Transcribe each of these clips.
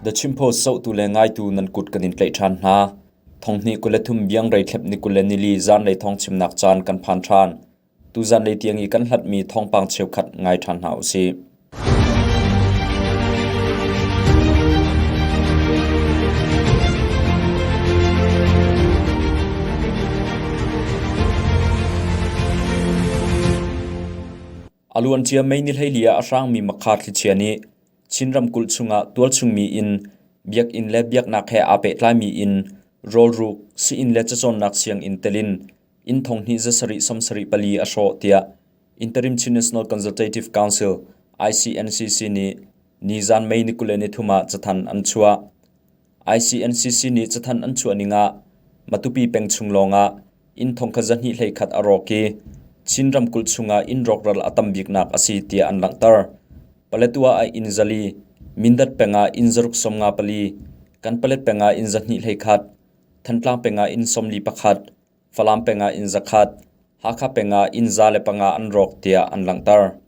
The Chin Post zohtu le ngaitu nan kut kan in tlaih ṭhan hna. Thonghnih 23 biangrei thlep ni 24 zanlei thawngchimnak caan kan phan ṭhan. Tuzan lei tiang i kan hlatmi thawngpang cheukhat ngai ṭhan hna usih. A luancia May ni 14 ah a hrangmi Makha thlichia nih Chin ramkulh chungah tualchungmi inn, biakinn le biaknak he aa pehtlaimi inn, rawlruk, sii-inn le cacawnnak sianginn telin inn thonghnih zasarih sawmsarih pali a hrawh tiah Interim Chin National Consultative Council ICNCC nih nizan May ni 23 ah cathanh an chuah. ICNCC nih cathanh an chuah ning ah Matupi peng chung lawngah inn thongkhat zahnih hleikhat a rawk i Chin ramkulh chungah inn rawkral a tam biknak a si tiah an langhter. Paletwa ah inn zali, Mindat peng ah inn zaruk sawmnga pali, Kanpalet peng ah inn zahnih hleikhat, Thantlang peng ah inn sawmli pakhat, Falam peng ah inn zakhat, Hakha peng ah inn 105 an rawk tiah an langhter.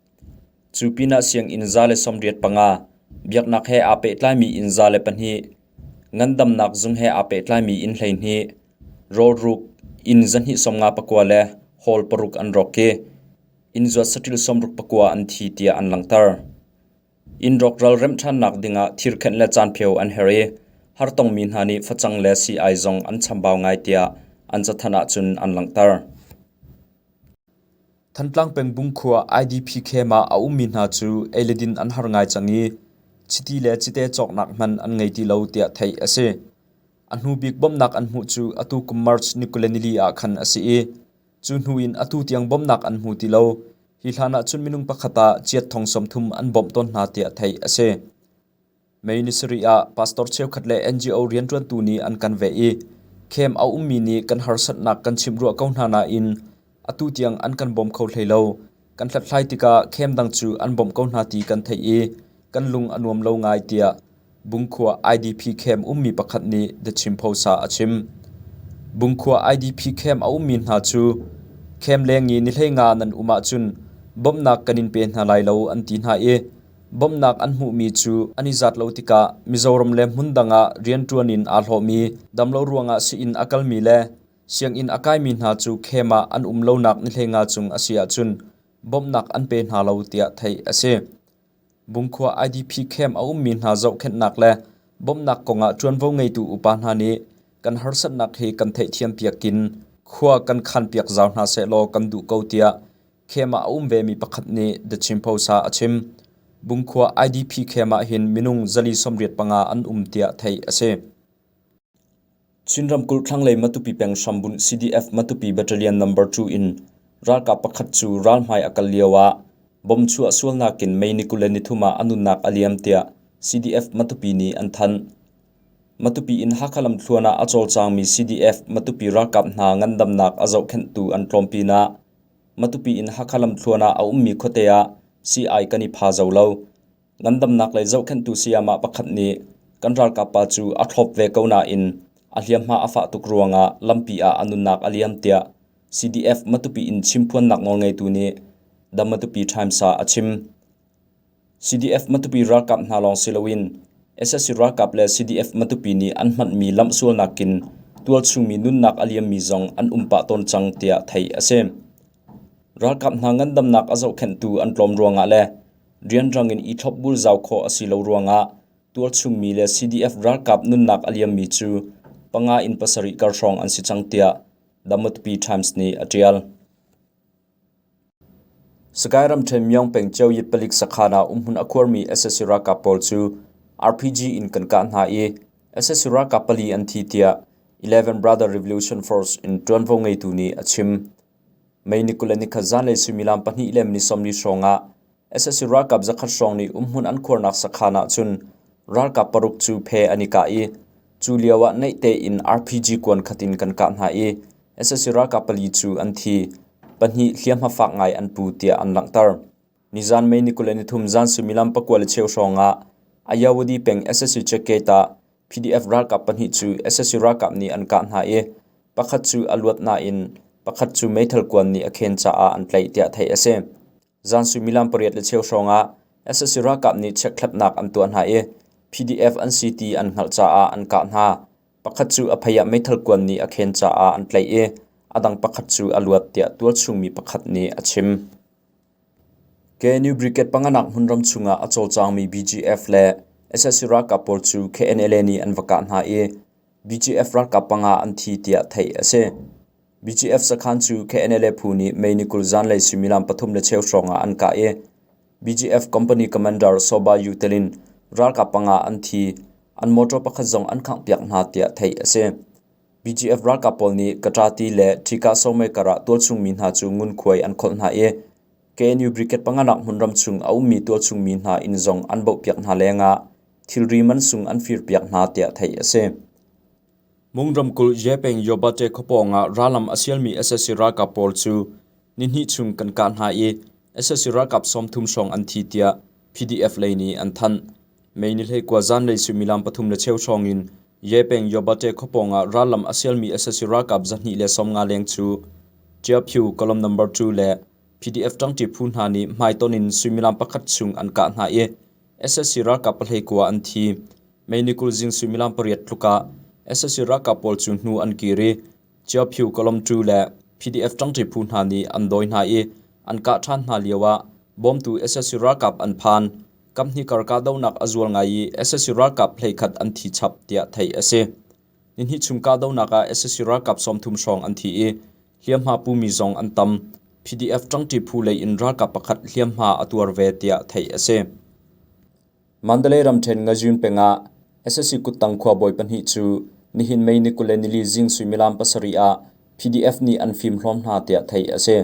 Cu pinah sianginn 185, biaknak he aa pehtlaimi inn 102, ngandamnak zung he aa pehtlaimi inn 12, rawlruk inn 259 le hall paruk an rawk i inn zuat saṭil 69 an thi tiah an langhter. Inn rawkral remh ṭhannak dingah thirkhenh le caanphio an herh i hartongmi hna nih facang le sii-ai zong an chambau ngai tiah an cathanh ahcun an langhter. Thantlang peng Bungkhua IDP camp ah a ummi hna cu ei le din an har ngai cang i chiti le cite cawknak hmanh an ngei ti lo tiah theih a si. A hnu bik bawmhnak an hmuh cu atu kum March ni 24 ah khan a si i cu hnu in atu tiang bawmhnak an hmu ti lo. Hi hlan ah cun minung pakhat ah chiat thong 30 an bawmh tawn hna tiah theih a si. May ni sarih ah pastor cheukhat le NGO rianṭuantu nih an kan veh i camp a ummi nih kan harsatnak kan chimh ruah ko hna nain atu tiang an kan bawm kho hlei lo. Kan hlathlai tikah camp dang cu an bawmh ko hna ti kan theih i kan lung a nuam lo ngai tiah Bungkhua IDP camp ummi pakhat nih The Chin Post ah a chim. Bungkhua IDP camp a ummi hna cu camp leng i ni hleinga nan um ahcun bawmhnak kan in pe hna lai lo an ti hna i bawmhnak an hmuhmi cu an i zat lo tikah Mizoram le hmundang ah rianṭuan in aa hlawhmi, damlo ruangah sii-inn a kalmi le sianginn a kaimi hna cu camp ah an um lonak ni hleinga cung a si ahcun bawmhnak an pe hna lo tiah theih a si. Bungkhua IDP camp a ummi hna zohkhenhnak le bawmhnak kongah ṭuanvo ngeitu upa hna nih kan harsatnak hi kan theihthiampiak in khua kan khanpiak zau hna sehlaw kan duh ko tiah camp ah a um vemi pakhat nih The Chin Post ah a chim. Bungkhua IDP camp ah hin minung 485 an um tiah theih a si. Chin ramkulh thlanglei Matupi peng hrambunh CDF Matupi Battalion No. 2 in ralkap pakhat cu ralhmai a kal lio ah bomb chuah sualnak in May ni 23 ah a nunnak a liam tiah CDF Matupi nih an thanh. Matupi in Hakha lamthluan ah a cawlcangmi CDF Matupi ralkap hna ngandamnak a zohkhenhtu an tlawm pinah Matupi in Hakha lamthluan ah a ummi khuate ah sii-ai kan i pha zau lo. Ngandamnak lei zohkhenhtu sayamah pakhat nih kan ralkap pa cu a thlop ve ko nain a hliamhma a fah tuk ruangah lampi ah a nunnak a liam tiah CDF Matupi in chimphuannak nawlngeitu nih The Matupi Times ah a chim. CDF Matupi ralkap hna lawng si loin sac ralkap le CDF Matupi nih an hmanhmi lamhsualnak in tualchungmi nunnak a liammi zong an um pah tawn cang tiah theih a si. Ralkap hna ngandamnak a zohkhenhtu an tlawm ruangah le Rianrang in i thlopbul zau khawh a si lo ruangah tualchungmi le CDF ralkap nunnak a liammi cu panga in pasarih kar hrawng an si cang tiah The Matupi Times nih a ṭial. Sagaing ramṭhen Myaung peng Ceoyit palik sakhan ah umhmun a khuarmi sac ralkap pawl cu RPG in kan kah hna i sac ralkap pali an thi tiah Eleven Brother Revolution Force in ṭuanvo ngeitu nih a chim. May ni 21 zanlei suimilam pahnih le minute 40 hrawng ah sac ralkap zakhat hrawng nih umhmun an khuarnak sakhan ah cun ralkap paruk cu phe an i kah i cu lio ah naih tein RPG kuan khat in kan kah hna i sac ralkap pali cu an thi, pahnih hliamhma fak ngai an pu tiah an langhter. Nizan May ni 23 zan suimilam pakua le cheu hrawng ah Ayawadi peng sac checkgate ah PDF ralkap pahnih cu sac ralkap nih an kah hna i pakhat cu a luat nain pakhat cu meithal kuan nih a khen caah an tlaih tiah theih a si. Zan suimilam pariat le cheu hrawng ah sac ralkap nih chekhlatnak an tuah hna i PDF an si ti an hngalh caah an kah hna. Pakhat cu a phei ah meithal kuan nih a khen caah an tlaih i a dang pakhat cu a luat tiah tualchung mi pakhat nih a chim. KNU Brigade panganak hmunram chungah a cawlcangmi BGF le sac ralkap pawl cu KNLA nih an va kah hna i BGF ralkap panga an thi tiah theih a si. BGF sakhan cu KNLA phu nih May ni 20 zanlei suimilam 3:15 hrawng ah an kah i BGF company commander Soba Yu telin ralkap panga an thi, an motor pakhat zong an khanghpiak hna tiah theih a si. BGF ralkap pawl nih Katati le Ṭhika Somei karah tualchung mi hna cu ngunkhuai an kholh hna i KNU Brigade panganak hmunram chung a ummi tualchung mi hna inn zong an baohpiak hna lengah thilri mansung an firpiak hna tiah theih a si. Mung ramkulh Yepeng Yobate khuapawng ah rallam a sialmi sac ralkap pawl cu nihnih chung kan kah hna i sac ralkap 30 hrawng an thi tiah PDF lei nih an thanh. May ni 19 zanlei suimilam 3:15 hrawng in Yepeng Yobate khuapawng ah rallam a sialmi sac ralkap 250 leng cu Chiaphu Column Number 2 le PDF ṭangṭi phu hna nih hmaitonh in suimilam pakhat chung an kah hna i sac ralkap 19 an thi. May ni 20 zing suimilam 8 tluk ah sac ralkap pawl cu hnu an kir i Chiaphu Column 2 le PDF ṭangṭi phu hna nih an dawi hna i an kah ṭhan hna lioah bawmtu sac ralkap an phan. Kaphnih kar kahdohnak a zual ngai i sac ralkap hleikhat an thi chap tiah theih a si. Nihnih chung kahdohnak ah sac ralkap 30 hrawng an thi i hliamhma pumi zong an tam. PDF ṭangṭi phu lei in ralkap pakhat hliamhma a tuar ve tiah theih a si. Mandalay ramṭhen Ngazyun peng ah sac kuttang khuabawi pahnih cu nihin May ni 24 zing suimilam 7 ah PDF nih an fimhlawm hna tiah theih a si.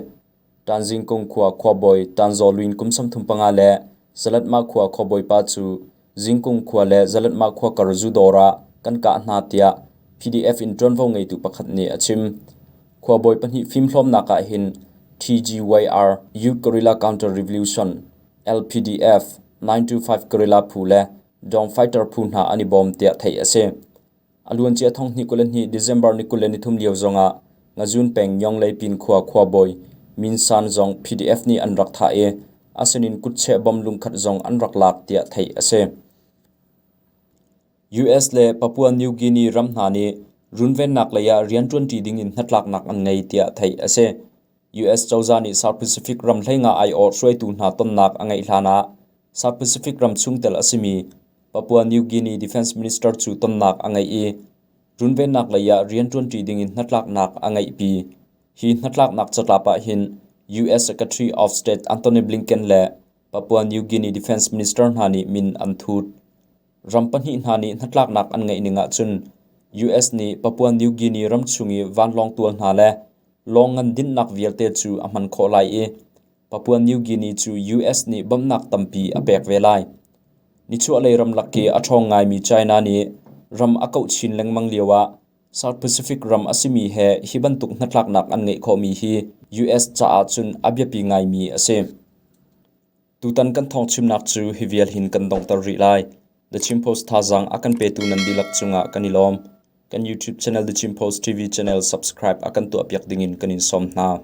Tanzingkung khua khuabawi Tanzaw Lwin kum 35 le Zalatma khua khuabawipa cu Zingkung khua le Zalatma khua kar zudawr ah kan kah hna tiah PDF in ṭuanvo ngeitu pakhat nih a chim. Khuabawi pahnih fimhlawmnak ah hin TGYR Youth Guerrilla Counter Revolution, LPDF, 925 Guerrilla phu le Dong Fighter phu hna an i bawm tiah theih a si. A luancia 2022 December ni 23 lio zongah Ngazun peng Myonglei pin khua khuabawi Min San zong PDF nih an rak thah i a sinin kutcheh bom lungkhat zong an rak lak tiah theih a si. US le Papua New Guinea ram hna nih runvennak lei ah rianṭuanṭi dingin hnatlaknak an ngei tiah theih a si. US cozah nih South Pacific ram hleinga aiawh hruaitu hna tonnak a ngeih hlanah South Pacific ram chungtel a simi Papua New Guinea Defense Minister cu tonnak a ngeih i runvennak lei ah rianṭuanṭi dingin hnatlaknak a ngeihpi. Hi hnatlaknak catlap ah hin US Secretary of State Antony Blinken le Papua New Guinea Defense Minister hna nih min an thut. Ram pahnih hna nih hnatlaknak an ngeih ning ahcun US nih Papua New Guinea ram chung i vanlawng tual hna le lawng ngan dinhnak vialte cu a hman khawh lai i Papua New Guinea cu US nih bawmhnak tampi a pek ve lai. Nichuahlei ramlak i a ṭhawng ngaimi China nih ram a kauh chin lengmang lioah South Pacific ram a simi he hi bantuk hnatlaknak an ngeih khawhmi hi US caah cun a biapi ngaimi a si. Tutan kan thawngchimnak cu hi vial hin kan donghter rih lai. The Chin Post thazaang a kan petu nan dihlak cungah kan i lawm. Kan YouTube channel The Chin Post TV channel subscribe a kan tuahpiak dingin kan in sawm hna.